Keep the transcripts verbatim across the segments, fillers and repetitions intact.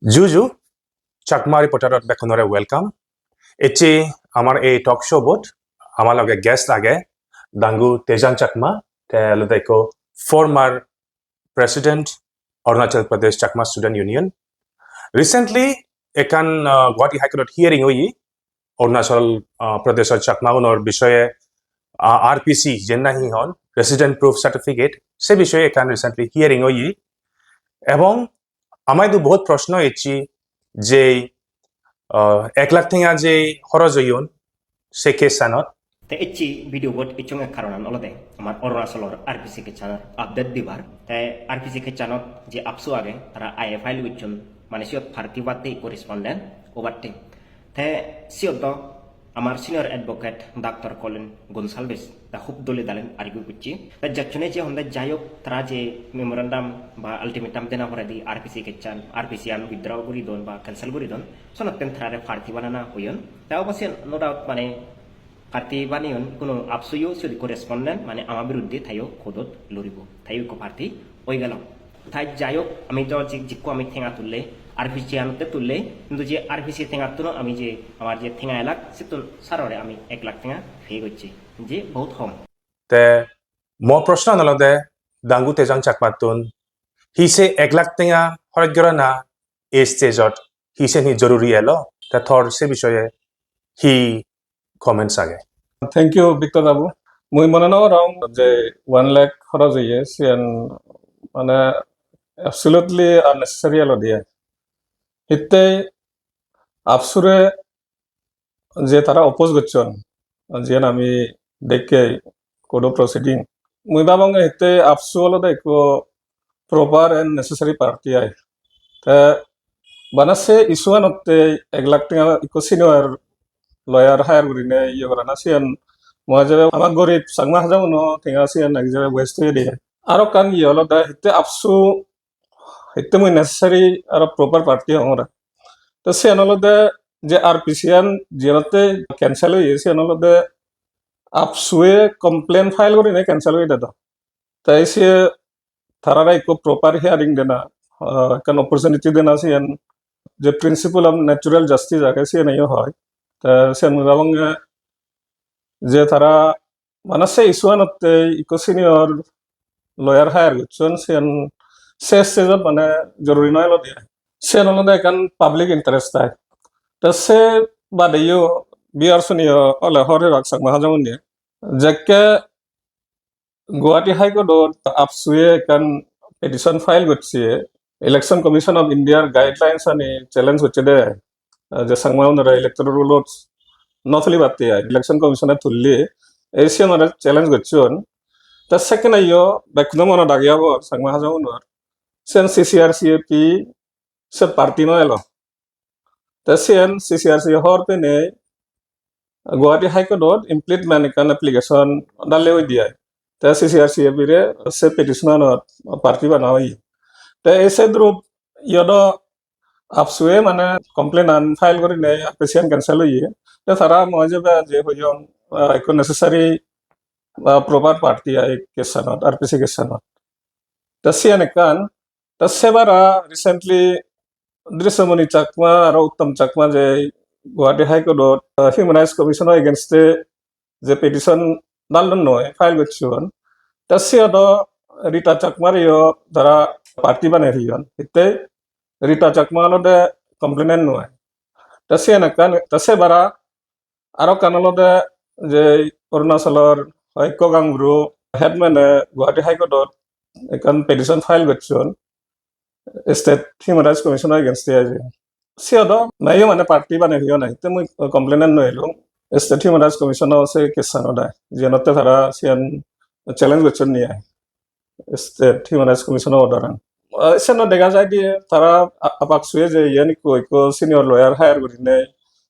Juju, Chakma Reporterot bekkunore welcome. Ecche amar ei talk show bot amar loge guest age Dangu Tejan Chakma, te olode ekko former president Arunachal Pradesh Chakma Student Union. Recently ekkan, uh, Guwahati High Court ot hearing oye Arunachal, uh, Pradesh or Chakma gunor bishoye, uh, R P C, jen nahi hon, Resident Proof Certificate, se bishoye ekkan recently hearing oye. Ebong ama idu bohut proshno ecche je, uh, ek lakh tenga je horoj oyon se case anot. Te ecche video bot ecchonge karonan olode amar Arunachalor R P C case anor update dibar. Te R P C case anot je AAPSU age, tara I A file gocchon, mane siyot party batte ikko respondent obatte. Te siyot do amar senior advocate Doctor Colin Gonsalves da hub dole dalen argue gocche. Te judge-une je honde jai hok, tara je memorandum ba ultimatum dena poredi R P C case an, R P C an withdraw guri don ba cancel guri don, sonotten tarare party banana hoyon. Te obo siyen no doubt mane party baneyon, hono AAPSU-yo siyot ikko respondent, mane ama biruddhe teyo court-ot loribo, teyo ikko party oi gelo. Tai jai hok, ami do jik-, jikko ami tenga tulle, R P C anotte tulle, hintu je R P C tengattuno ami je amar je tenga elak, sittun sarore ami ek lakh tenga pay gocchi, je bohut hom. Te mo proshno olode Dangu Tejan Chakmattun, hi se ek lakh tenga horoj gorana ei stage-ot hi sen hi joruri elo, te tor se bishoye hi comments age? Thank you, Victor babu. Mui mone no gorong je one lakh horoj oye, siyan mane absolutely unnecessary elo diye. Hitte AAPSU-re je tara oppose gocchon, jiyan ami dekke court of proceeding, mui babonge hitte AAPSU olode ekko proper and necessary party ai. Te bana se issue anotte ek lakh tenga ekko senior lawyer hire gurine iye gorana, siyan mui jebe ama gorib Changma Hajonguno tenga siyan ek jebe waste oye de. Aro ekkan iye olode hitte AAPSU hitte mui necessary aro proper party hongor. Te siyan olode je R P C an jiyenotte cancel oye, siyan olode AAPSU-e complaint file gurine cancel oye de do. Te se tarare ekko proper hearing dena, ah, ekkan opportunity dena, siyan je principle of natural justice age, siyan eyo hoi. Te siyan mui babonge je tara mane se issue anotte ikko senior lawyer hire gocchon, siyan se stage-ot mane joruri noi olode. Siyan olode ekkan public interest ai. Te se badeyo viewers-une ole hobor pebak Changma Hajong-une. Jekke Guwahati High Court-ot AAPSU-e ekkan petition file gocche, Election Commission of India-r guidelines ani challenge gocche de, eh, je Changma-unore electoral roll-ot no tulibatte ai, Election Commission-e tulle, ei siyanore challenge gocchon. Te sekkene yo bekkuno monot age obo Changma Hajong-unor. Siyan C C R C A P se party no elo. Te siyen C C R C hobor penei Guwahati High Court-ot impeachment ekkan application dalle oide ai. Te C C R C A P-re se petition-anot party bana oye. Te ei se durup iyodo AAPSU-e mane complaint-an file gurinei R P C-an cancel oye. Te tara mui jebe je hoyong, ah, ekko necessary, ah, proper party ai case-anot, R P C case-anot. Te siyen ekkan, te sebara recently Drishyamani Chakma aro Uttam Chakma je Guwahati High Court-ot, ah, Human Rights Commission-o against-e je petition dallonnoi file gocchon. Te siyodo Rita Chakma-reyo tara party banei toyon. Hitte Rita Chakma olode complainant noi. Te siyen ekkan, te sebara aro ekkan olode je Arunachalor hoyekko gaonburo headman-e Guwahati High Court-ot ekkan petition file gocchon State Human Rights Commission-o against-e ai je. Siyodo nayo mane party banei toyon ai. Te mui complainant noi elung. State Human Rights Commission-o se case-anot ai. Jiyenotte tara siyan challenge gocchon ni ai. State Human Rights Commission-o order-an. Ah, seno dega jai de tara a-, AAPSU-e je iyen ikko, ikko senior lawyer hire gurinei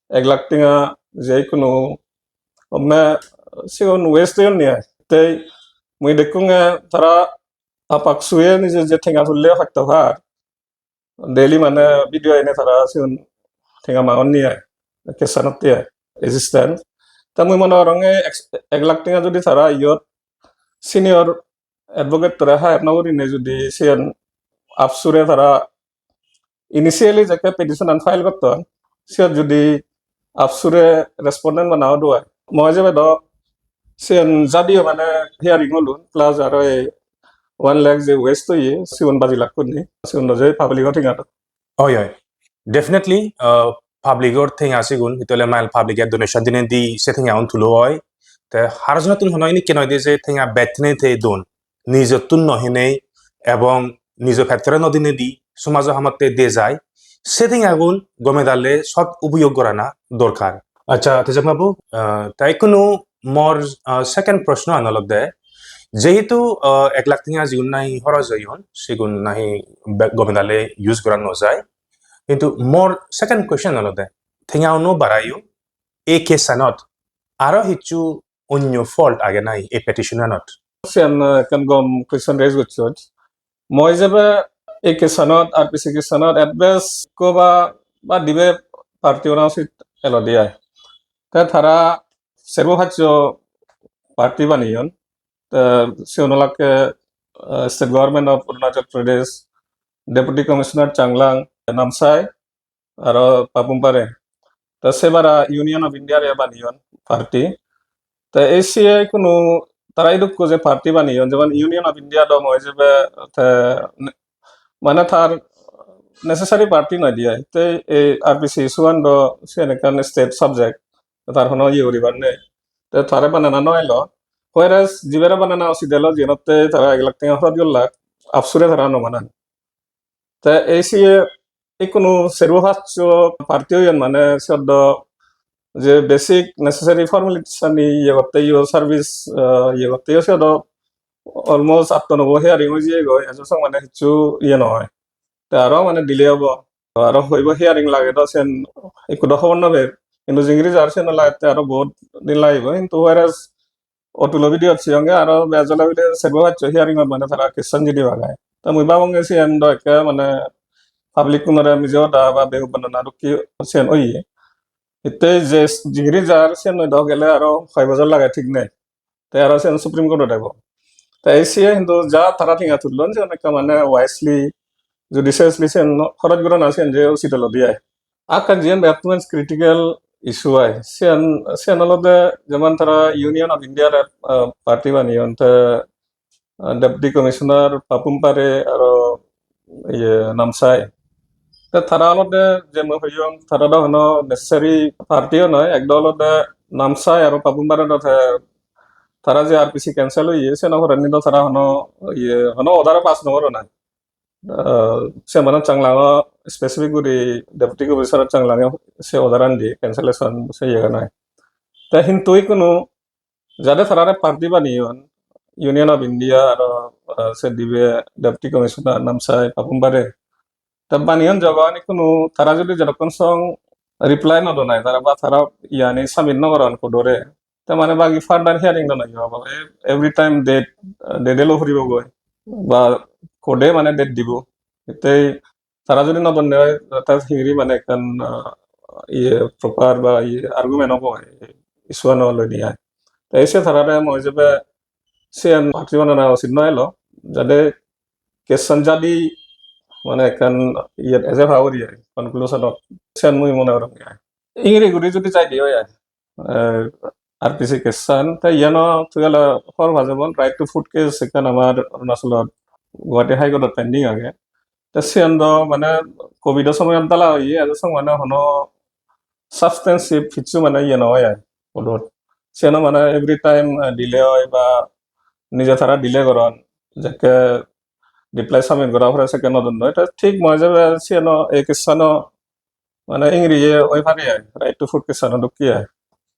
ek lakh tenga je ikkunu omme sigun waste oyon ni ai. Te mui dekkunge tara AAPSU-e nije je tenga tulle hotte par. Daily mane video ene tara sigun tenga magon ni ai. Case-anotte ai. Assistant. Ta mui mone gorong ek, ek lakh tenga judi tara iyot senior advocate-tore hire no gurinei judi siyen AAPSU-re tara initially jekke petition an file gotton, siyot judi AAPSU-re respondent bana odo ai, mui jebe do siyen jadio mane hearing olun, plus aro ei one lakh je waste oye, sigun baji lakkonni, sigun do je public-o tenga do. Oi, oi. Definitely, uh, public-or tenga sigun, hitole mile public-e donation dinei di se tenga un tulo oi. Te haro jonottun hono ini keno ide je tenga bet nei te don. Nijottun no hinei ebong nijo pettore no dinei di somajo hamotte de jai. Se tengagun gome dale sot upuyog gorana dorkar. Acha, Tejang babu, uh, te ikkunu mor, uh, second proshno an olode, jehetu, uh, ek lakh tenga jigun nahi horoj oyon, sigun nahi be-, gome dale use gora no jai. Hintu mor second question olode, tenga uno barayon, ei case anot aro hissu onyo fault age nahi ei petition anot? Siyan, uh, ekkan gom question raise gocchoj. Mui jebe ei case anot, R P C case anot at best ekko ba, ba dibe party ona usit elode ai. Te tara serbo paccho party baneyon. Te sigun olakke, uh, State Government of Arunachal Pradesh, Deputy Commissioner Changlang, Namsai, aro Papum Pare. Te sebara Union of India re baneyon party. Te ei siye kunu tara idukko je party baneyon, jemon Union of India do mui jebe te ne-, mane tar necessary party noi de ai. Te ei R P C issue an do siyen ekkan state subject, tar hono iye guribar nei. Te tare banana no elo. Whereas jibere banana usit elo, jiyenotte tara ek lakh tenga horoj gollak, AAPSU-re tara no banan. Te ei siye ikkunu serbo paccho party oyon, mane siyot do je basic necessary formalities ani iye gotte yo, service, ah, iye gotte yo, siyot do almost atto nobo hearing oi jeyegoi, ejo song mane hissu iye no oi. Te aro mane delay obo. Aro hoibo hearing lage do, sen ekku do hobor no per. Hintu jingiri jar sen lagette aro bahut din lagibo. Hintu whereas Otulo video-t siyonge aro bej ole bile serbo paccho hearing-ot mane tara case-an jidi bagai. Ta mui babonge siyen do ekke mane public-unore mije hoda ba behub banana dokke siyen oye. Hitte je jingiri jar siyen noi do gele aro hoi bojor lage thik nei. Te aro siyen Supreme Court-ot ebo. Te ei siye hintu ja tara tenga tullon siyen ekka mane wisely, judiciously siyen horoj gorana siyen je usit olode ai. Ekkan jiyen bej critical issue ai, siyan, siyan olode jemon tara Union of India-re, ah, party baneyon, te, ah, Deputy Commissioner Papum Pare aro iye Namsai. Te tara olode je mui hoyong, tara do hono necessary party-o noi, ekdol olode Namsai aro Papum Pare do te tara je R P C cancel oye, seno porendi do tara hono iye, hono order pass no goron ai. Ah, se mane Changlang-o specific guri Deputy Commissioner Changlang-e se order-an di cancellation se iyegan ai. Te hintu ikkunu jade tarare party baneyon, Union of India aro, ah, se dibe Deputy Commissioner Namsai Papum Pare. Te baneyon jogon ikkunu tara jodi jedokkon song reply no don ai, tara ba tara iyani submit no goron court-ore. Te mane bagi further hearing do noi obo. E-, every time date, uh, date elo puribo goi. Ba court-e mane date dibo. Te tara jodi no donne oi, te hingiri mane ekkan, uh, iye proper ba iye argument obo oi, issue ano loi niya. Te se tarare mui jebe siyan party banana usit no elo, jade case-an jadi mane ekkan iye eje pa uri ai, conclusion-ot. Siyan mui mone gorong ai. Ingiri guri jodi jai de oi ai. Eh, R P C case-an, te iyano tui ole hobor pa jebon, right to food case ekkan amar Arunachalot Guwahati High Court-ot pending age. Te siyan do mane covid-o somoyot dala oye, ejo song mane hono substantive hissu mane iye no oye ai, court-ot. Siyano mane every time, eh, delay oi ba nije tara delay goron, jekke reply submit gora pore sekke no don noi. Te thik mui jebe siyano, ei case-ano mane ingiri ye oi pare ai, right to food case-ano dokke ai.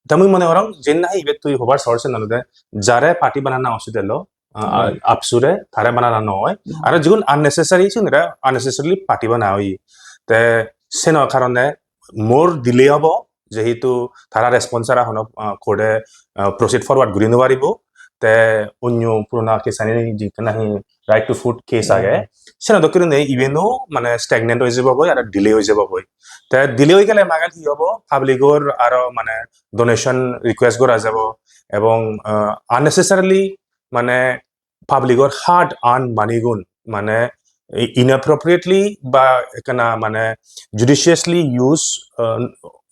Te mui mone gorong jen nahi ibe tui hobar source olode jare party banana usit elo, ah, ah, hmm, AAPSU-re tare banana noi. Hmm. Aro jigun unnecessary sigunore unnecessarily party bana oye. Te seno karone more delay obo, jehetu tara response sara hono, ah, court-e, ah, proceed forward guri no paribo. Te onyo purona case-ani jikke nahi right to food case age, hmm, seno dokke gurinei even-o mane stagnant oi jebogoi aro delay oi jebogoi. Te delay oi gele magen hi obo? Public-or aro mane donation request gora jabo ebong, ah, unnecessarily mane public-or hard earned money-gun mane inappropriately ba ekkana mane judiciously use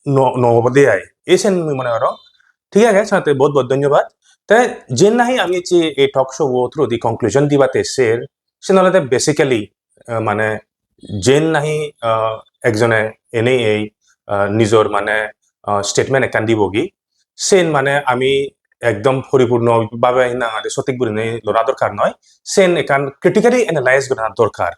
no no obode ai, esen mui mone gorong. Thik age, sate bahut bahut dhonyobad. Te jen nahi ami je ei talk show o through di conclusion dibatte ser, sen olode basically mane jen nahi ekjone enei ei nijor mane statement ekkan dibogi, sen mane ami ekdom poripurno bhabe hinangade sothik gurinei lora dorkar noi. Sen ekkan critically analyze gorana dorkar.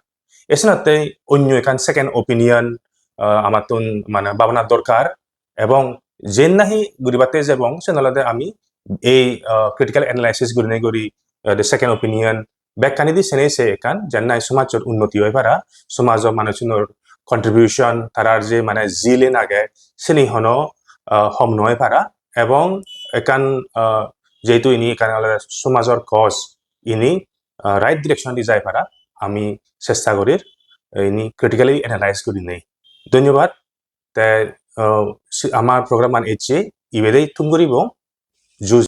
Esenotte onyo ekkan second opinion amattun mane bhabana dorkar, ebong jen nahi guribatte jebong sen olode ami ei critical analysis gurinei guri the second opinion bekkani di sene se ekkan jen nahi somajor unnoti oi para, somajor manuchunor contribution, tarar je mane zilin age, seni hono hom noi para, ebong ekkan jehetu ini ekkan olode somajor cause, ini right direction di jai para ami chesta gorir ini critically analyze gurinei. Dhonyobad. Te amar program an ecche ibedei thum guribo. Ju